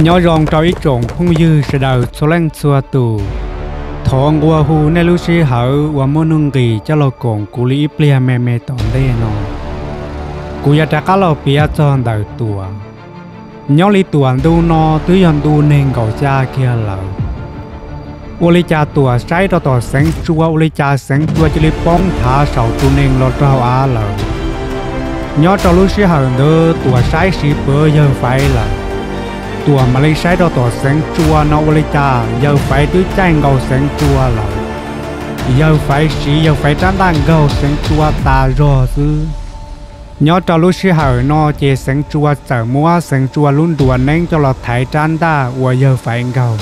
Nyob zoo rau ib tsoom phooj ywg sawv daws txhua leej txhua tus. Thov nqua hu nej lub sij hawm uas muaj nuj nqis coj los koom kuv li ib pliag me me tom ntej no. Kuv yuav rov qab los piav txog ntawm Tuam. Nyob li Tuam ntu no twb yog ntu nees nkaum xya kiag lawm. Ua li cas Tuam saib rau tom Xeev Tsua ua li cas Xeev Tsua cia li poob thav saum tus nees los rau av lawm. Nyob rau lub sij hawm ntawd Tuam saib siv pawg yawg Faiv lawm. Tuam mam li saib rau tom Xeev Tsua no ua li cas yawg Faiv twb caij nkaus Xeev Tsua lawm. Yawg Faiv siv yawg Faiv rab ntaj nkaug Xeev Tsua tas zog xwb. Nyob rau lub sij hawm no ces Xeev Tsua txawm muab Xeev Tsua lub nruas neeb coj los thaiv rab ntaj uas yawg Faiv nkaug.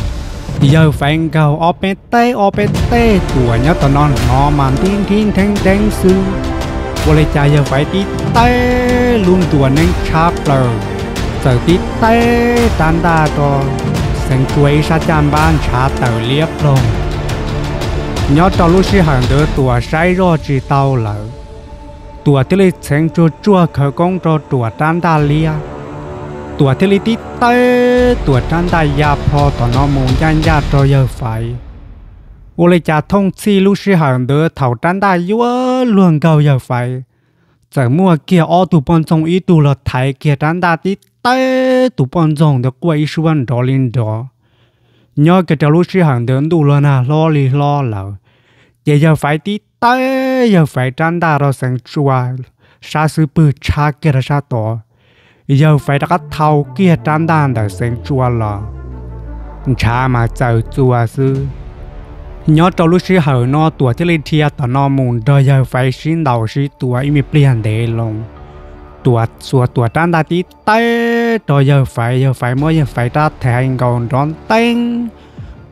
Yawg Faiv nkaug ob peb teg ob peb teg Tuam nyob tom no hnov mas nrib nrib ntheeb ntheeb xwb. Ua li cas yawg Faiv tib teg lub nruas neeb tshab plaws, txawm tib teg rab ntaj rau Xeev Tsua ib sab caj npab ntshav tawm liab ploog. Nyob rau lub sij hawm ntawd Tuam saib zoj tsis tau lawm. Tuam thiaj li txheev tsuag tsuag khawv koob rau Tuam rab ntaj liab. Tuam thiaj li tib teg Tuam rab ntaj ya plho tom no mus ncaj ncaj rau yawg Faiv. Ua li cas thooj txhij lub sij hawm ntawd thaum rab ntaj yuav luag nkaug yawg Faiv, txawm muaj kiag ob tug poj ntxoog ib tug los thaiv kiag rab ntaj tib teg tus poj ntxoog ntawd quaj ib suab nrov li nrov. Nyob kiag rau lub sij hawm ntawd ntuj los nag hlob li hlob lawm, ces yawg Faiv tib teg yawg Faiv rab ntaj rau Xeev Tsua sab xub pwg tshab kiag rau sab tod. Yawg Faiv rov qab thau kiag rab ntaj ntawm Xeev Tsua los, ntshav mas txawm txua xwb. Nyob rau lub sij hawm no Tuam thiaj li dhia tom no mus nrog yawg Faiv sib ntaus sib tua ib me pliag ntev loo. Tuam xuas Tuam rab ntaj tib teg rau yawg Faiv, yawg Faiv muab yawg Faiv rab thaiv nkaus nrov nteeb.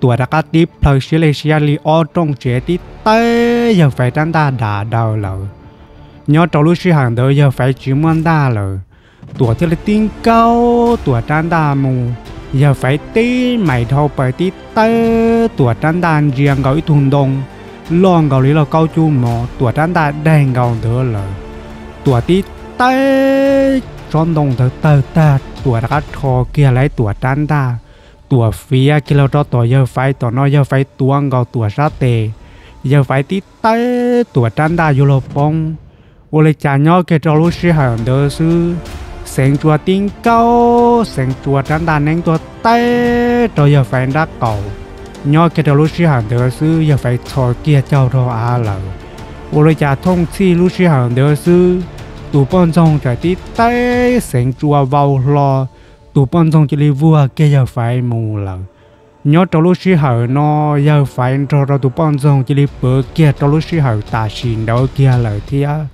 Tuam rov qab tib plhaw siab li siab li ob rooj tsev tib teg yawg Faiv rab ntaj dam daws lawm. Nyob rau lub sij hawm ntawd yawg Faiv tsis muaj ntaj lawm, Tuam thiaj li tib nkaug Tuam rab ntaj mus, yawg Faiv tib mais dhau plaws tib teg Tuam rab ntaj ntsia nkaus ib tug ntoo loj nkaus li lauj kaub cub mov, Tuam rab ntaj daig nkaus ntawd lawm. Tuam tib teg tsob ntoo ntawd tawg tag, Tuam rov qab rho kiag lawm Tuam rab ntaj. Tuam fiav kiag los rau tom yawg Faiv tom no, yawg Faiv tuav nkaus Tuam sab tes, yawg Faiv tib teg Tuam rab ntaj yuav luag poob. Ua li cas nyob kiag rau lub sij hawm ntawd xwb, Xeev Tsua tib nkaug Xeev Tsua rab ntaj neeb tuaj teb rau yawg Faiv nrab qaum. Nyob kiag rau lub sij hawm ntawd xwb yawg Faiv txhos kiag caug rau av lawm. Ua li cas thooj txhij lub sij hawm ntawd xwb, tus poj ntxoog txawm tib teg Xeev Tsua vau hlo, tus poj ntxoog cia li vuag kiag yawg Faiv mus lawm. Nyob rau lub sij hawm no, yawg Faiv nrog rau tus poj ntxoog cia li pawv kiag rau lub sij hawm tam sim ntawd kiag lawm thiab.